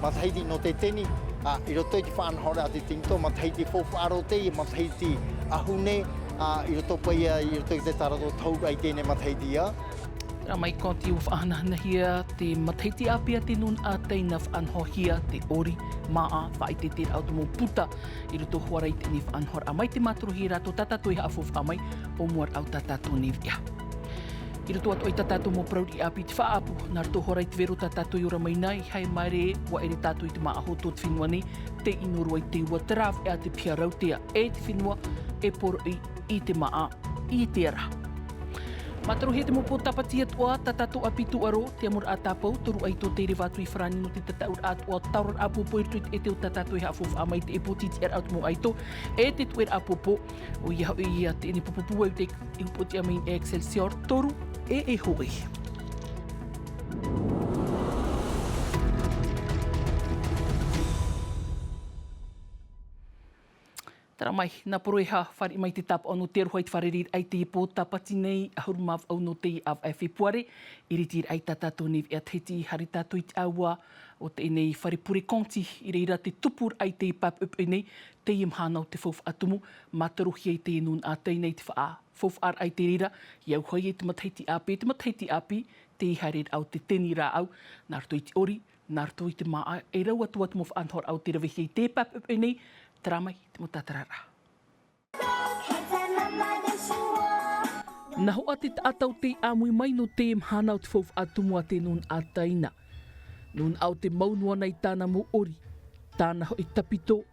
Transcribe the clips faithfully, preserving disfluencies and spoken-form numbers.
matahiti nō te teni, ā, i roto i te faʻanahoraʻa a te tini tō matahiti faufaʻa roa teie matahiti ʻahune, ā, i roto paʻi ia, i roto i te tarato tau ai teie nei matahiti ia. Terā mai, kōti ua faʻahanahanahia te matahiti ʻāpī a te nūnaʻa Taina, faʻanahohia te ʻori, māʻa, faʻaʻiteʻiteraʻa o te mau puta i roto hoʻi i teie nei faʻanahoraʻa. Mai te mātorohia rātou tā tātou e haʻafaufaʻa mai, ʻo mua rā ʻo tā tātou nei veʻa. I roto atoʻa i tā tātou mau parau riʻi ʻāpī i te faʻaʻapu, nā roto hoʻi i te vero tā tātou e ora mai nei, e haere mai ra, ʻua ʻere tātou i te māʻa hotu o te fenua nei, tē ʻino roa i te ua terā veʻa te piha rautea, e te fenua e poroʻi i te māʻa, i te ara. Mātorohia te mau pō tāpati atoʻa, tā tātou ʻāpī tūʻaro, te amuraʻa tāpau, toru ʻaito tei reva atu i farāni nō te tataʻuraʻa atoʻa, taoraraʻa pōpō i roto i te ʻētē o tā tātou e haʻafaufaʻa mai, te ʻepoti, te tiʻaraʻa o te mau ʻaito, e te tuʻeraʻa pōpō. ʻOia hoʻi ia teie nei pupu pūai tei ʻūpoʻotiʻa mai e Excelsior toru e e hōʻē. Terā mai, nā Poroeha, fāriʻi mai te tāpaʻo nō te aroha i te fārereiraʻa i teie pō tāpati nei, ʻahuru mā vaʻu nō teie ʻāvaʻe Fepuare, ʻiritiraʻa i tā tātou nei veʻa Tahiti, haere tātou i te ʻāua o teie nei fare pure kōti, i reira te tupuraʻa i teie pāpoʻipoʻi nei, teie mahana o te faufaʻa tumu, mātorohia i teie nūnaʻa Taina i te faʻa faufaʻaraʻa i te reira, i auahi ai te matahiti ʻāpī, te matahiti ʻāpī, te haereraʻa o te teni rāʻau, nā roto i te ʻori, nā roto i te māʻa, e rau atu atu mau faʻanahoraʻa o te ravehia i te pāpoʻipoʻi nei, terā mai te mau tātararaʻa. Nā hoʻi te taʻata o tei ʻāmui mai nō te mahana o te faufaʻa tumu a te nūnaʻa Taina. Nūnaʻa o te mau noa nei tāna mau ʻori, tāna hoʻi tapito,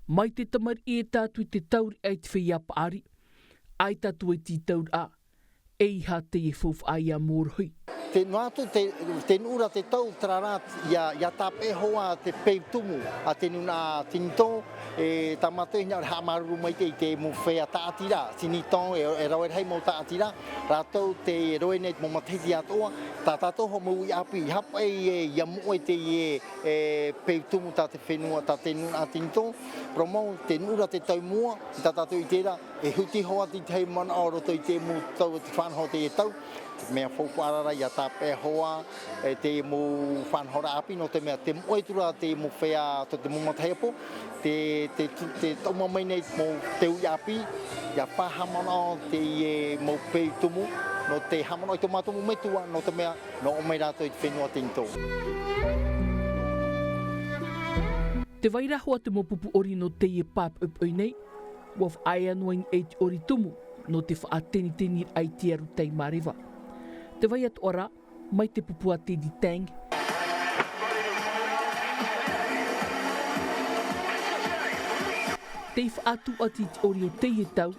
mai te tamariʻi e tae atu i te tauriʻa i te feiā paʻari, ʻaita atu e tītauraʻa, ʻeiaha teie faufaʻa ia mōrohi. Te noa atu, te, te nuʻu ra te tau, terā rā, ia, ia tāpeʻa hoʻi te peu tumu a te nūnaʻa Tinitō, e tā mātou i hinaʻaro e haʻamāuruuru maitaʻi i te mau feiā tāʻatiraʻa, Tinitō, e, e rave rahi mau tāʻatiraʻa, rātou tē roaʻa nei te mau matahiti atoʻa, tā tātou hoʻi mau uʻi ʻāpī, haʻapaʻo e, ia moʻe teie, e, peu tumu tā te fenua, tā te nūnaʻa Tinitō, parau mau, te nuʻu ra te tau mua, i tā tātou i terā, e huti hoʻi atu i te haʻamanaʻo roto i te mau tau o te faʻanaho o teie tau, te mea faufaʻa ra ia tāpeʻa hoʻi, e, te mau faʻanahoraʻa ʻāpī, nō te mea te moʻe atu ra te mau feiā, tō te mau matahiapo, te, te, te, te taʻuma mai nei mau teu ʻāpī, ia faʻahaʻamanaʻo teie mau peu tumu, nō te haʻamanaʻo i tō mātou mau metua, nō te mea, nō ʻō mai rātou i te fenua Tinitō. Tē vai ra hoʻi te mau pupu ʻori nō teie pāpoʻipoʻi nei, ʻua faʻaea noa i niʻa i te ʻori tumu, nō te faʻateniteniraʻa i te aru tei māreva. Tē vai atoʻa ra, mai te pupu a Teddy Tang. Tei faʻatūʻati i te ʻori o teie tau,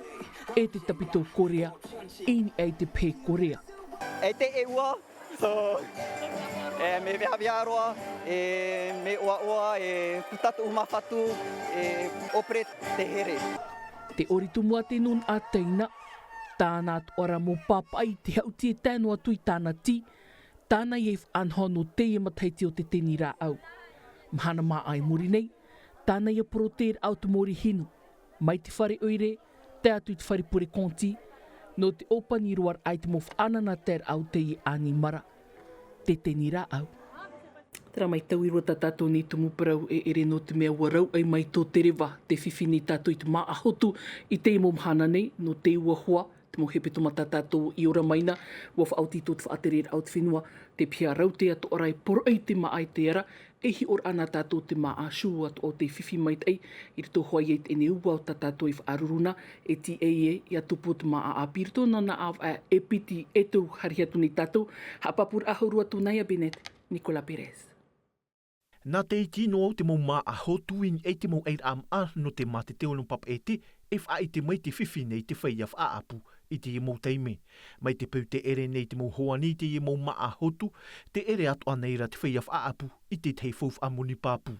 e te tapito Korea, i niʻa i te pehe Korea. E te ʻeua, So, e, mea veʻaveʻa roa, e, mea ʻoaʻoa, e, puta tuʻu mafatu, e, ʻōpere te here. Te ʻori tumu a te nūnaʻa Taina, tāna atoʻa ra mau pāpaʻi i te haʻuti e tae noa atu i tāna tī, tāna ia i faʻanaho nō teie matahiti o te teni rāʻau. Mahana māʻa i muri nei, tāna ia porotēraʻa o te mōrī hinu, mai te fare ʻoire, tae atu i te fare pure kōti, nō te ʻōpani roa raʻa i te mau faʻanahoraʻa o teie ʻanimara, te teni rāʻau. Terā mai, taui roa tā tātou nei tumu parau e ʻere, nō te mea ʻua rauʻai mai tō te reva, tē fifi nei tātou i te māʻa hotu i teie mau mahana nei, nō te ua hoa, te mau hepetoma tā tātou i ora mai na, ʻua faʻaoti tō te faʻatereraʻa o te fenua, te piha rautea atoʻa ra e poroʻi i te māʻa i te ara, e hiʻoraʻa nā tātou te māʻa, sure atoʻa tē fifi maitaʻi, i roto hoʻi i teie nei ua o tā tātou e faʻaruru na, e tīaʻi ē, ʻia tupu te māʻa ʻāpī i roto nā nā ʻāvaʻe e piti e toru, haere atu nei tātou, haʻapāpūraʻa hau roa atu na ia Bennett Nicolas Perez. Nā te iti noa o te mau māʻa hotu i niʻa i te mau ʻairaʻa māʻa nō te māteteo nō Papeʻete, e faʻaʻite mai te fifi nei te feiā faʻaʻapu i teie mau taime. Mai te peu tē ʻere nei te mau hoani i teie mau māʻa hotu, tē ʻere atoʻa nei rā te feiā faʻaʻapu i te tahi faufaʻa moni pāpū.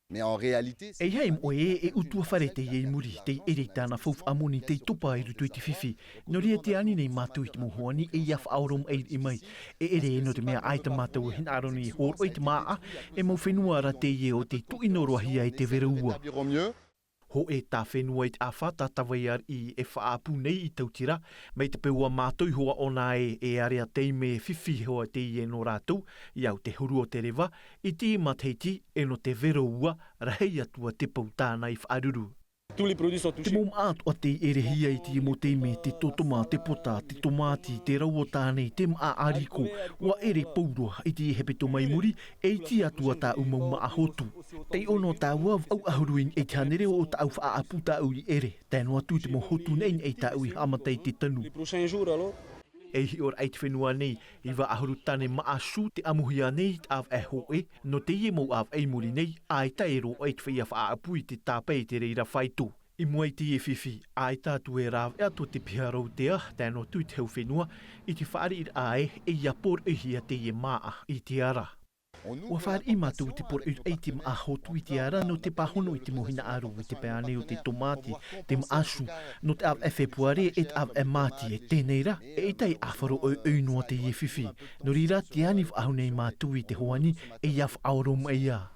Mais en réalité, c'est... ʻEiaha e moʻe ē, e ʻutuāfare teie i muri, tei ʻere i tāna faufaʻa moni tei topa i roto i te fifi. Nō reira tē ani nei mātou i te mau hoani, e ʻia faʻaoromaʻi mai. E ʻere ē, nō te mea ʻaita mātou e hinaʻaro nei e hōroʻa i te māʻa, e mau fenua ra teie ʻo tē tuʻino roa hia e te vero ua. Hōʻē tā fenua i te ʻāfa, tā Tavaiariʻi e faʻaʻapu nei i Tautira, mai te peu ā mātou iho ā ʻōna ē, e area taime fifi iho ā teie nō rātou, i au te huru o te reva, i te matahiti, e nō te vero ua, rahi atu ā te pou tāna i faʻaruru. Te mau māʻa atoʻa tei ʻerehia i te mau taime, te tōtoma, te pota, te tomāti, te rau o tānei, te māʻa ʻariko, ua ʻere pauroa i te hepetoma i muri, e iti atu ā tāʻu mau māʻa hotu. Tei ono tāua, vaʻu ʻahuru i te hānere o tāʻu faʻaʻapu tāʻu i ʻere, tae noa atu i te mau hotu nei nei tāʻu i haʻamata i te tanu. E hiʻoraʻa i te fenua nei, iva ʻahuru tāne māʻa sū te ʻamuhia nei i te ʻāvaʻe hōʻē, nō teie mau ʻāvaʻe i muri nei, ʻaita e roaʻa i te feiā faʻaʻapu i te tāpae i te reira faito. I mua i teie fifi, ʻaita atu e rāveʻa tō te piha rautea, tae noa atu i te hau fenua, i te fāriʻiraʻa ē, e ia poroʻihia teie māʻa i te ara. Ua fāriʻi mātou i te poroʻi i te māʻa hotu i te ara nō te pāhono i te mau hinaʻaro i te pae ānei o te tomāti, te māʻa sū, nō te ʻāvaʻe Fepuare e te ʻāvaʻe Māti e teie nei rā, eʻita e ʻāfaro ʻoiʻoi noa teie fifi. Nō reira, tē ani faʻahou nei mātou i te hoani, e ia faʻaoromaʻi ā.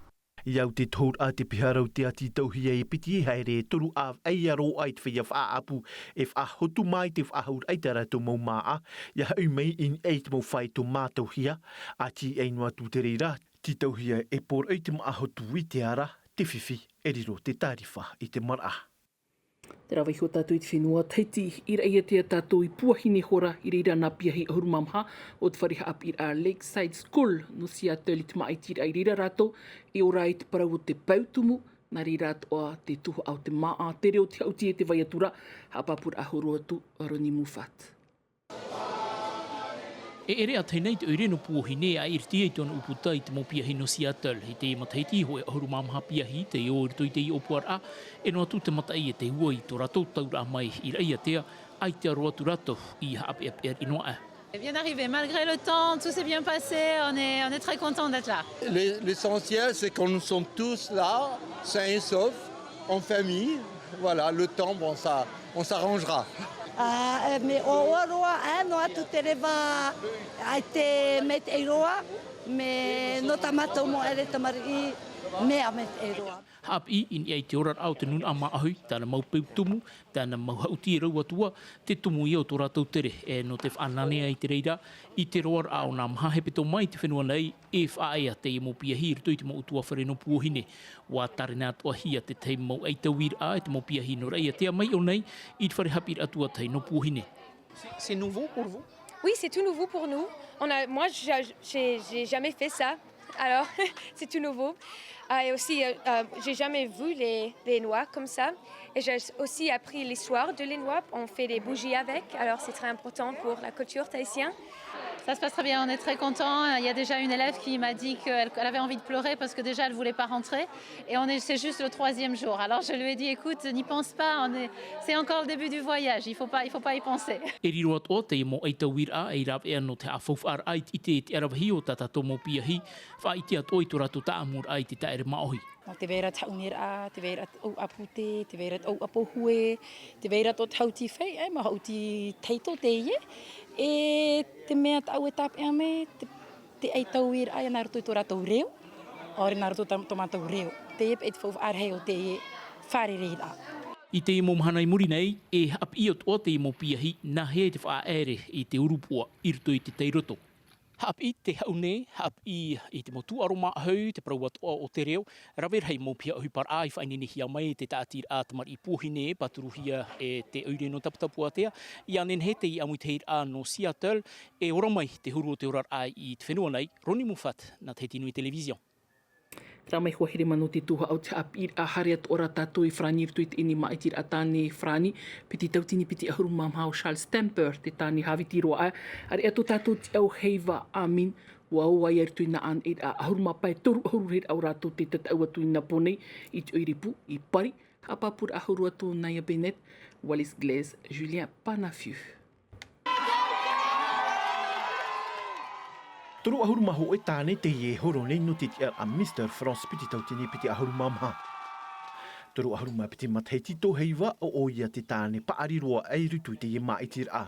I au te tohuraʻa te piha rautea tītauhia e piti e haere e toru ʻāvaʻe ia roaʻa i te feiā faʻaʻapu, e faʻahotu mai te faʻahouraʻa i tā rātou mau māʻa, ia hoʻi mai i niʻa i te mau faito mātauhia, ʻa tīaʻi noa atu te reira, tītauhia e poroʻi te māʻa hotu i te ara, te fifi, e riro te tārifa i te maraʻa. Te rave iho tātou i te fenua Tahiti, i Raʻiātea tātou i Puahine hora, i reira nā piahi ʻahuru mā maha o te fare haʻapiʻiraʻa Lakeside School, nō Seattle i te māʻitiraʻa i reira rātou, e ora ai te parau o te peu tumu, nā reira atoʻa te tuhaʻa o te māʻa, te reo, te haʻuti e te vai atu ra, haʻapāpūraʻa hou atu, Ronnie Moffat. E ʻere ʻātaʻi nei te ʻoire nō Puahine, ʻa ʻiritia i tōna ʻūputa i te mau piahi nō Seattle, i te matahiti hōʻē ʻahuru mā maha piahi, tei ō i roto i te ʻōpuaraʻa, e noa atu te mataʻi e te ua i tō rātou tauraʻa mai i Raʻiātea, ʻaita roa atu rātou i haʻapeʻapeʻa noa aʻe. Bien arrivé, malgré le temps, tout s'est bien passé, on est, on est très content d'être là. L'e-, l'essentiel, c'est qu'on nous sommes tous là, sains et saufs, en famille. Voilà, le temps, bon, ça, on s'arrangera. Ah, eh, mais ʻo, ʻo roa, eh, noa atu te reva, ʻaita e maitaʻi roa, me nō tā mātou mau ʻere tamariʻi, mea maitaʻi roa. Haʻapiʻi i niʻa i te oraraʻa o te nūnaʻa māʻohi, tāna mau peu tumu, tāna mau haʻuti e rau atu ā, te tumu ia o tō rātou tere, e nō te faʻananea i te reira, i te roaraʻa o nā maha hepetoma i te fenua nei, e faʻaea teie mau piahi i roto i te mau ʻutuāfare nō Puahine. ʻUa tārena atoʻahia te tahi mau ʻaitauiraʻa e te mau piahi nō Raʻiātea mai ʻō nei i te fare haʻapiʻiraʻa tuatahi nō Puahine. C'est, c'est nouveau pour vous ? Oui, c'est tout nouveau pour nous. On a, moi, j'ai, j'ai, j'ai jamais fait ça. Alors, c'est tout nouveau. Ah, et aussi, euh, euh, j'ai jamais vu les, les noix comme ça. Et j'ai aussi appris l'histoire de les noix. On fait des bougies avec. Alors, c'est très important pour la culture tahitienne. Ça se passe très bien, on est très contents. Il y a déjà une élève qui m'a dit qu'elle, elle avait envie de pleurer parce que déjà, elle voulait pas rentrer. Et on est, c'est juste le troisième jour. Alors, je lui ai dit, écoute, n'y pense pas, on est, c'est encore le début du voyage, il faut pas, il faut pas y penser. E riro atoʻa teie mau ʻaitauiraʻa e rāveʻa nō te haʻafaufaʻaraʻa i te, i te, te aravihi o tā tātou mau piahi, faʻaʻite atoʻa i tō rātou taʻamuraʻa i te taʻere māʻohi. Nō te vai ra te haʻunearaʻa, te vai ra te ʻauʻapute, te vai ra te ʻauʻapohue, te vai ra tō te haʻuti fai, e, mau haʻuti tahito teie. E te mea tāʻu e tāpeʻa mai, te, te ʻaitauiraʻa ia nā roto i tō rātou reo, ʻaore nā roto i tō, tō mātou reo. Teie paʻi te faufaʻa rahi o te fārereiraʻa. I teie mau mahana i muri nei, e haʻapiʻi atoʻa teie mau piahi, nāhea te faʻaʻere i te ʻurupuʻa i roto i te tairoto. Haʻapiʻi te haʻune, haʻapiʻi i te mau tūʻaro māʻohi, te parau atoʻa o te reo, rave rahi mau piha ʻohiparaʻa i faʻaineinehia mai e te tāʻatiraʻa tamariʻi Puahine, pāturuhia e te ʻoire nō Taputapuātea, ʻia nehenehe teie ʻāmuitahiraʻa nō Seattle, e ora mai te huru o te oraraʻa i te fenua nei, Ronnie Moffat, nā Tahiti Nui Television. Rā mai hoa here mano te tuhaʻa o te haʻapiʻiraʻa, haere atoʻa rā tātou i Farāni i roto i teie māʻitiraʻa tāne Farāni, piti tautini piti ʻahuru mā maha o Charles Stamper, te tāne hāviti roa aʻe, ʻāreʻa tō tātou tiʻau Heiva Amin, ʻua ō ai i roto i nā ʻānaʻiraʻa ʻahuru mā pae, toru ʻahuru reira o rātou tē tataʻu atu i nā pō nei, i te ʻoire pū, i Paris, haʻapāpūraʻa hou atu Naya Bennett, Wallis Glaise, Julien Panafiu. Toru ʻahuru mā hōʻē tāne teie e horo nei nō te tiʻaraʻa Mister France piti tautini piti ʻahuru mā maha. Toru ʻahuru mā piti matahiti tō Heiva, ʻo ʻoia te tāne paʻari roa aʻe i roto i teie māʻitiraʻa.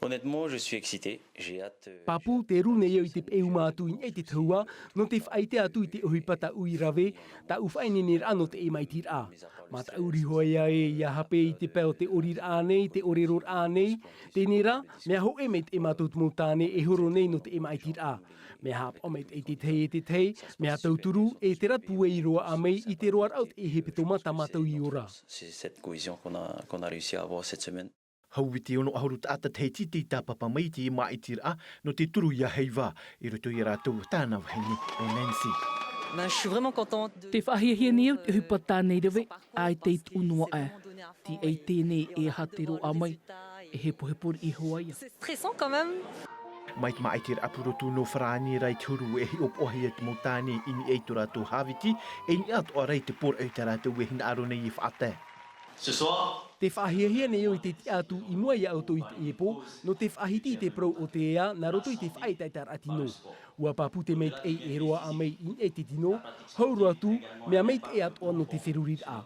Honnêtement, je suis excité. J'ai hâte, euh, Pāpū, tē rū nei au i te peʻe uma atu i niʻa i te tahua, nō te faʻaʻite atu i te ʻohipa tāʻu i rave, tāʻu faʻaineineraʻa nō te ʻēmaʻitiraʻa. Mā tāʻu rihoaʻa ē ʻia hape i te pae o te ʻoriraʻa nei, te ʻōreroraʻa nei, teie rā, mea hōʻē maitaʻi mātou te mau tāne e horo nei nō te ʻēmaʻitiraʻa. Mea haʻapaʻo maitaʻi te tahi e te tahi, mea tauturu, e terā pūai i roaʻa mai i te roaraʻa o te hepetoma tā mātou i ora. C'est cette cohésion qu'on a, qu'on a réussi à avoir cette semaine. Hau i te ono ʻahuru taʻata Tahiti tei tāpapa mai i te ʻēmaʻitiraʻa nō te turu iā Heiva, i roto iā rātou tāna vahine, ʻo Nancy. Ben, je suis vraiment contente de Te faʻahiahia nei au te ʻohipa tāne i rave, ʻaita i tuʻu noa aʻe. Te ʻaita nei e aha te roaʻa mai, e hepohepo riʻi hoʻi ia. C'est stressant quand même. Mai te māʻitiraʻa purotu nō Farāni ra i te huru e hiʻopoʻahia te mau tāne i niʻa i tō rātou hāviti, e i niʻa atoʻa ra i te pōraʻi tā rātou e hinaʻaro nei e faʻatae. Ce soir, Te faʻahiahia nei au i te tiʻa atu i mua iā ʻoutou i teie pō, nō te faʻahiti i te parau o te ea, nā roto i te faʻaʻetaʻetaraʻa tino. ʻUa pāpū te maitaʻi e roaʻa mai i niʻa i te tino, hau roa atu, mea maitaʻi atoʻa nō te feruriraʻa.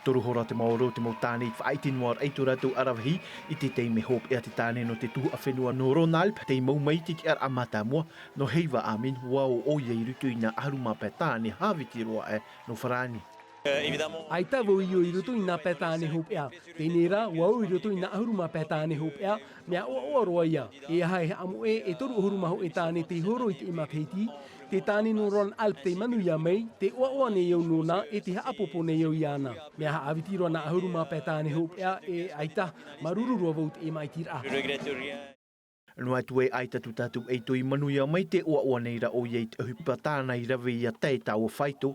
Toru hora te maoro o te mau tāne i faʻaʻite noa ra i tō rātou aravihi, i te taime hopeʻa te tāne nō te tuhaʻa fenua nō Rhône-Alpes, tei mau mai i te tiʻaraʻa mātāmua, nō Heiva Amin, ʻua ō ʻoia i roto i nā ʻahuru mā pae tāne hāviti roa aʻe nō Farāni. ʻAita vau i ʻō i roto i nā pae tāne hopeʻa. Teie rā, ʻua ō i roto i nā ʻahuru mā pae tāne hopeʻa, mea ʻoaʻoa roa ia. E aha e haʻamoʻe, e toru ʻahuru mā hōʻē tāne tei horo i teie matahiti, te tāne nō Rhône-Alpes tei manuia mai, tē ʻoaʻoa nei au nōna, e tē haʻapōpō nei au iāna. Mea haʻaviti roa nā ʻahuru mā pae tāne hopeʻa, e ʻaita, māuruuru roa vau i teie māʻitiraʻa. Noa atu ē, ʻaita tō tātou ʻaito i manuia mai, tē ʻoaʻoa nei rā ʻoia i te ʻohipa tāna i rave ʻia tae i taua faito.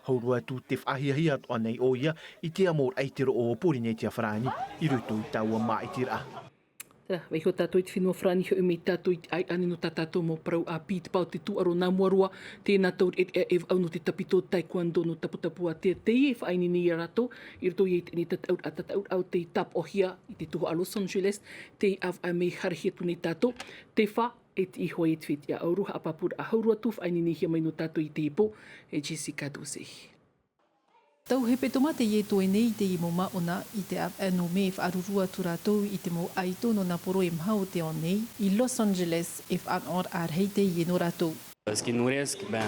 Hau roa atu, tē faʻahiahia atoʻa nei ʻoia i te amoraʻa i te roʻo o Pōrīnetia Farāni i roto i taua māʻitiraʻa. Terā, vaiiho tātou i te fenua Farāni, hoʻi mai tātou i te ʻaiʻani nō tā tātou mau parau ʻāpī, te pae o te tūʻaro nā mua roa, tēnā taureʻareʻa e vaʻu nō te tāpiti taekwondo nō Taputapuātea, teie e faʻaineine nei iā rātou, i roto i teie tataʻuraʻa, tataʻuraʻa o tei tāpaʻohia i te tuhaʻa Los Angeles, tei ʻāvaʻe mai, haerehia atu nei tātou, te fā, e tiʻi hoʻi i te fetiʻa ʻauro, haʻapāpūraʻa hau roa atu, faʻaineinehia mai nō tātou i teie pō, e Jessica Dosey. Tau hepetoma teie e toe nei i teie mau māʻona, i te ʻāvaʻe nō mē e faʻaruru atu rātou i te mau ʻaito nō nā poro e maha o te ao nei, i Los Angeles, e faʻanahoraʻa rahi teie nō rātou. Ce qui nous reste, ben,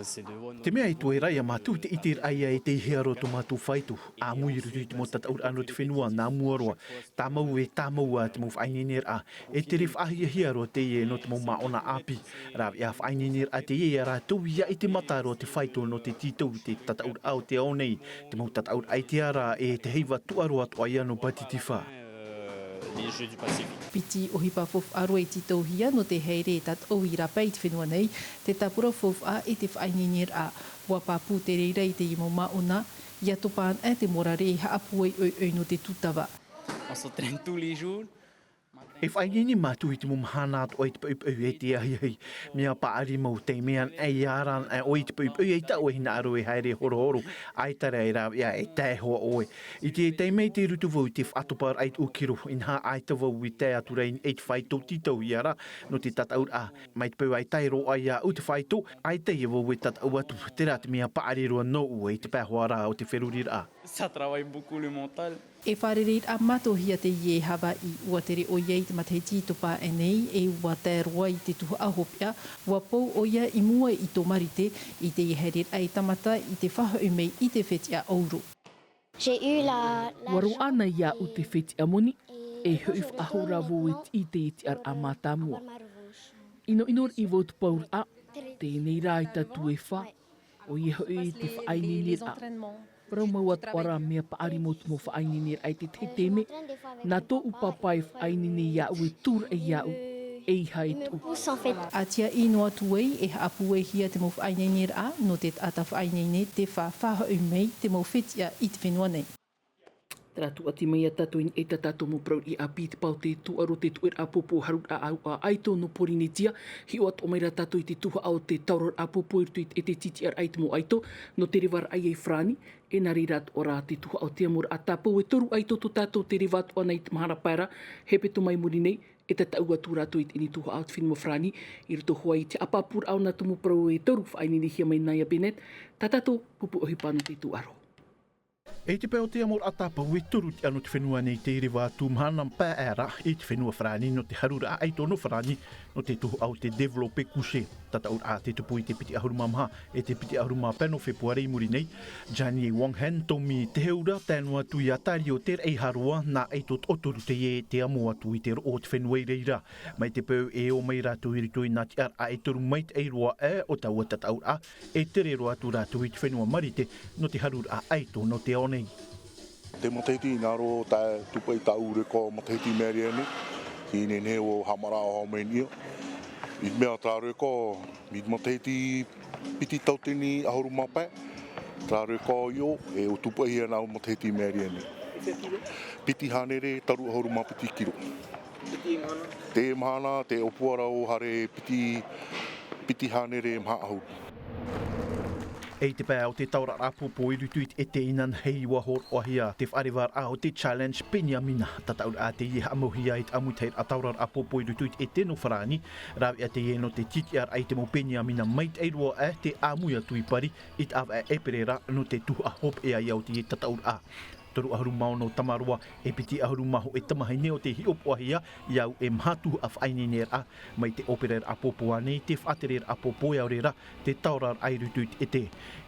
c'est de voir nos Te mea e toe ra iā mātou te ʻiteraʻa ïa e tei hea roa tō mātou faito, ʻāmui i roto i te mau tataʻuraʻa nō te fenua, nā mua roa, tāmau e tāmau ā te mau faʻaineineraʻa, e tere faʻahiahia roa teie nō te mau māʻona ʻāpī, rāveʻa faʻaineineraʻa teie iā rātou ʻia ʻite mata roa te faito nō te tītau i te tataʻuraʻa o te ao nei, te mau tataʻuraʻa i te ara e te heiva tūʻaro atoʻa ïa nō Pātitifā. Euh, les Jeux du Pacifique. Piti ʻohipa faufaʻa roa e tītauhia nō te haere e tātaʻu i rāpae i te fenua nei, te tāpura faufaʻa e te faʻaineineraʻa. ʻUa pāpū te reira i teie mau māʻona, ʻia topa anaʻe te morare e haʻapūai ʻoiʻoi nō te tūtava. On s'entraîne tous les jours. E faʻaineine mātou i te mau mahana atoʻa i te poʻipoʻi e te ahiahi. Mea paʻari mau, te mea anaʻe ʻia ara anaʻe ʻoe i te poʻipoʻi, ʻaita ʻoe e hinaʻaro e haere horohoro, ʻaita rā e rāveʻa e tae hoʻi ʻoe. I te taime tei roto vau i te faʻatoparaʻa i te ʻūkiro, inaha ʻaita vau i tae atu ra i te faito tītauhia ra nō te tataʻuraʻa. Mai te peu ʻaita e roaʻa iāʻu te faito, ʻaita ïa vau e tataʻu atu, terā te mea paʻari roa nōʻu i te pae hoʻi ra o te feruriraʻa. Ça travaille beaucoup le mental. E fārereiraʻa mātauhia teie e Havaiʻi, ʻua tere ʻoia i te matahiti i topa aʻe nei, e ʻua tae roa i te tuhaʻa hopeʻa, ʻua pou ʻoia i mua i tō Marite, i teie haereraʻa e tāmata i te faʻahoʻi mai i te fetiʻa ʻauro. J'ai eu la, la ʻUa roaʻa na iāʻu te fetiʻa moni, e hoʻi faʻahou rā vau e tiʻi i te tiʻaraʻa mātāmua. ʻInoʻino riʻi vau te pauraʻa, teie rā e tātou e fā, ʻoia hoʻi te faʻaineineraʻa. Parau mau atoʻa rā mea paʻari mau te mau faʻaineineraʻa i te tahi taime, nā tōʻu pāpā e faʻaineine iāʻu e tūraʻi iāʻu, ʻeiaha e tuʻu. ʻA tiaʻi noa atu ai, e haʻapūaihia te mau faʻaineineraʻa, nō te taʻata faʻaineine, te fā faʻahoʻi mai te mau fetiʻa i te fenua nei. Terā tūʻati mai iā tātou i niʻa i tā tātou mau parau riʻi ʻāpī, te pae o te tūʻaro, te tuʻeraʻa pōpō, haruraʻa ʻāuʻa ʻaito nō Pōrīnetia, hiʻo atoʻa mai rā tātou i te tuhaʻa o te taororaʻa pōpō i roto i te, e te tītiʻaraʻa i te mau ʻaito, nō te reva raʻa ïa i Farāni, e nā reira atoʻa rā te tuhaʻa o te amoraʻa tāpau e toru ʻaito tō tātou tei reva atoʻa na i te mahana pae ra, hepetoma i muri nei, e tataʻu atu rātou i teie tuhaʻa o te fenua Farāni, i roto hoʻi i te haʻapāpūraʻa o nā tumu parau e toru faʻaineinehia mai nā ʻoia Bennett, tā tātou pupu ʻohipa nō te tūʻaro. I te pae o te amoraʻa tāpau e toru te ʻano te fenua nei te reva atu mahana pae ra i te fenua farani nō te haruraʻa ʻaito nō farani nō te tuhaʻa o te développé couché. Tataʻuraʻa te tupu i te piti ʻahuru mā maha e te piti ʻahuru mā pae nō fepuare i muri nei. Jani wanghen tomi te heura tae noa atu i a tari o te raʻi haroa nā ʻaito toʻotoru teie te amo atu i te roʻo o te fenua i reira. Mai te peu e ō mai rātou i roto i nā tiʻaraʻa e toru maitaʻi roa ʻā o taua tataʻuraʻa e tere roa atu rātou i te fenua marite nō te haruraʻa ʻaito nō te ao nei. Te matahiti nā roto tae tupa i tāʻu reko matahiti mea rea nei. Ki nei nei o hamara o hao mai nei. I mea tā reko i matahiti piti tautini ʻahuru mā pae. Tā reko i o e o tupa i ana o matahiti mea rea nei. Piti hānere taru ʻahuru mā piti kiro. Te mahana te ʻōpuaraʻa o hare piti piti hānere maha ʻahuru. I te pae o te taoraraʻa pōpō i roto i te ʻete inanahi ua horoʻahia te faʻarevaraʻa o te challenge peniamina tataʻuraʻa teie haʻamauhia i te ʻamuitahiraʻa taoraraʻa pōpō i roto i te ʻete nō farani. Rāveʻa teie nō te titiʻaraʻa i te mau peniamina maitaʻi roa ʻā te ʻāmui atu i pari i te ʻāvaʻe ʻeperēra nō te tuhaʻa hopeʻa ia o teie tataʻuraʻa. Toru ʻahuru mā ono tamaroa e piti ʻahuru mā hoʻe tamahine o te hiʻopoʻahia i au e maha tuhaʻa faʻaineineraʻa mai te ʻōperaraʻa pōpō ānei te faʻatereraʻa pōpō e aore rā te taoraraʻa i roto i te ʻete.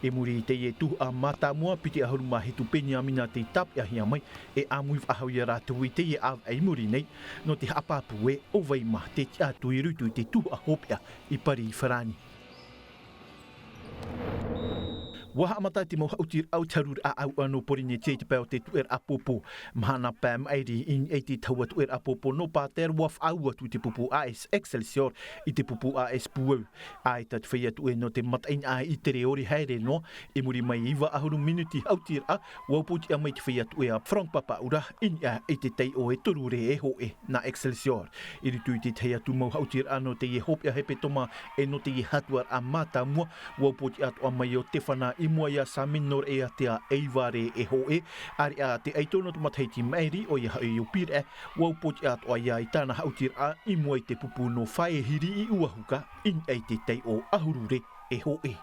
I muri i teie tuhaʻa mātāmua piti ʻahuru mā hitu peniamina tei tāpeʻahia mai e ʻāmui faʻahou ia rātou i teie ʻāvaʻe i muri nei nō te haʻapāpū e ʻo vai mā te tiʻa atu i roto i te tuhaʻa hopeʻa i pari i farani. Ua haʻamata te mau haʻutiraʻa o te haruraʻa ʻauʻa nō porinetia i te pae o te tuʻeraʻa pōpō. Mahana pae maʻiri i niʻa i te tahua tuʻeraʻa pōpō nō pāter ua faʻaau atu i te pupu as excelsior i te pupu as pūau. ʻAita te feiā tuʻe nō te mataʻeinaʻa i tere ore haere noa. I muri mai iva ʻahuru minuti haʻutiraʻa ua uputiʻa mai te feiā tuʻe a frank papaʻura i niʻa i te taiʻo e toru rē e hoʻe nā excelsior. I roto i te tahi atu mau haʻutiraʻa nō teie hopeʻa hepetoma e nō teie hatuaraʻa mātāmua ua uputiʻa atoʻa mai o tefana i mua ia samin nō reʻe a te a e iva rē e hoʻe. Areʻa te ʻaito nō te matahiti maʻiri ʻo ia hoʻi o piraʻe ua uputiʻa atoʻa ia i tāna haʻutiraʻa i mua i te pupu nō faehiri i uahuka i niʻa i te taiʻo ʻahuru rē e hoʻe.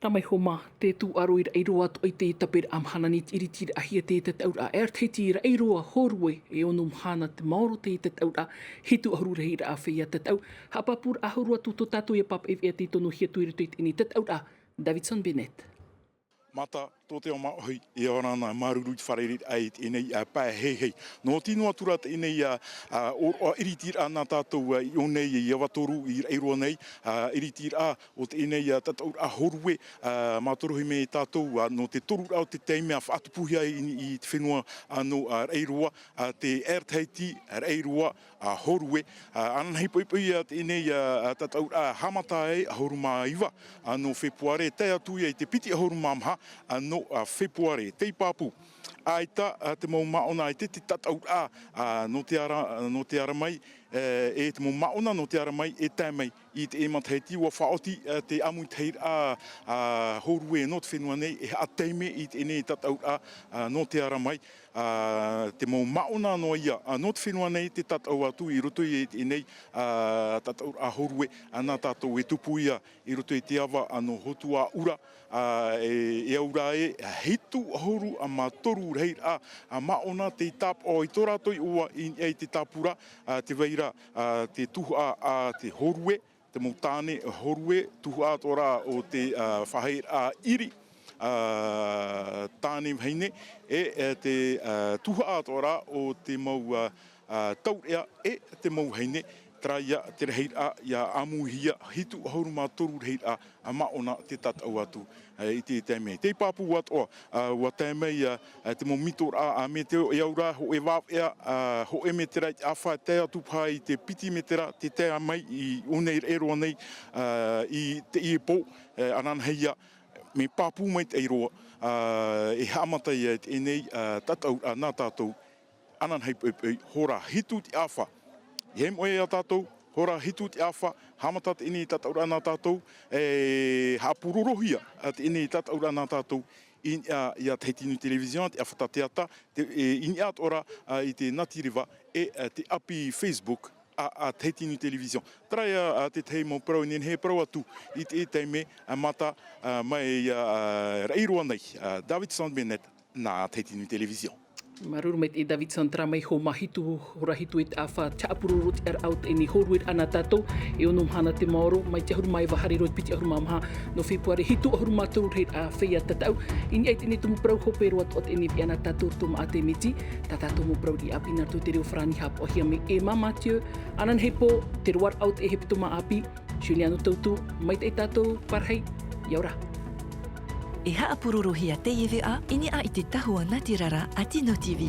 Rā mai homa te tūʻaro i raʻi roa atoʻa i te taperaʻa mahana nei te iritiraʻahia te tataʻuraʻa air tahiti raʻi roa hōrue e ono mahana te maoro te tataʻuraʻa hitu ʻahuru rahiraʻa feiā tataʻu. Haʻapāpūraʻa hōrue atu tō tātou ia pāpaʻi veʻa tei tonohia atu i roto i teie tataʻuraʻa. Davidson bennett. Mata tō te ao māʻohi e ora ana māuruuru i te fārereiraʻa i teie pae heihei. Nō tino atu rā teie ʻoroʻa iritiraʻa nā tātou i ʻō nei i avatoru i raʻi roa nei. Iritiraʻa o teie tataʻuraʻa hōrue mātorohi mai e tātou nō te toruraʻa o te taime a faʻatupuhia i te fenua nō raʻi roa te air tahiti raʻi roa hōrue. Ananahi poipoi teie tataʻuraʻa haʻamata ai ʻahuru mā iva nō fepuare tae atu ia i te piti ʻahuru mā maha nō fepuare tei pāpū. ʻAita te mau māʻona ʻaita te tataʻuraʻa nō te ara nō te ara mai e te mau māʻona nō te ara mai e tae mai i te matahiti ua faʻaoti te ʻāmuitahiraʻa hōrue nō te fenua nei e haʻataime i teie tataʻuraʻa nō te ara mai. Te mau māʻona noa ia nō te fenua nei te tataʻu atu i roto i teie tataʻuraʻa hōrue nā tātou e tupu ia i roto i te ava nō hotuaʻura. E aura e hitu ʻahuru mā toru rahiraʻa māʻona tei tāpaʻo i tō rātou iʻoa i niʻa i te tāpura te vaira te tuhaʻa a te hōrue te mau tāne hōrue tuhaʻa atoʻa rā o te faʻaheiraʻa ʻiri tāne vahine e te tuhaʻa atoʻa rā o te mau taureʻa e te mau vahine. Terā ia te rahiraʻa ia ʻāmuihia hitu ʻahuru mā toru rahiraʻa māʻona te tataʻu atu i te taime tei pāpū atoʻa. Ua tae mai te mau mitoraʻa a meteo e aura hoʻe vāvea hoʻe metera i te ʻāfa tae atu paha i te piti metera te tae mai i ʻō nei raʻi roa nei i teie pō. Ananahi ia me pāpū mai te ʻairoa e haʻamata ia i teie tataʻuraʻa nā tātou. Ananahi poipoi hora hitu te ʻāfa. I hei moʻe ia tātou hora hitu te ʻāfa haʻamata teie tataʻuraʻa nā tātou e haʻapūrorohia teie tataʻuraʻa nā tātou i niʻa ia tahiti nui television te ʻāfata teata i niʻa atoʻa rā i te nati reva e te ʻapi facebook a tahiti nui television. Terā ia tētahi mau parau e nehenehe e parau atu i te taime mata mai ia raʻi roa nei. Davidson bennett. Nā Tahiti Nui Television. Māuruuru maitaʻi David Santra mai Homa hitu, hora hitu e te ʻāfa, te haʻapuroro te ʻaraʻau teie nei hōruiraʻa nā tātou, e ono mahana te maoro, mai te ʻahuru mā iva haere roa i te piti ʻahuru mā maha nō Fepuare, hitu ʻahuru mā toru rahiraʻa feiā tataʻu. I niʻa i teie nei tumu parau hope roa atoʻa teie nei e nā tātou roto maʻa te miti, tā tātou mau parau riʻi ʻāpī nā roto i te reo farāni haʻapaʻohia mai e Emma Mathieu, ananahi pō, te roaraʻa o te hepetoma ʻāpī, Juliano Tautu, maitaʻi tātou, pārahi, ʻia ora. E haʻapurorohia teie veʻa i niʻa i te tahua natirara a Tino TV.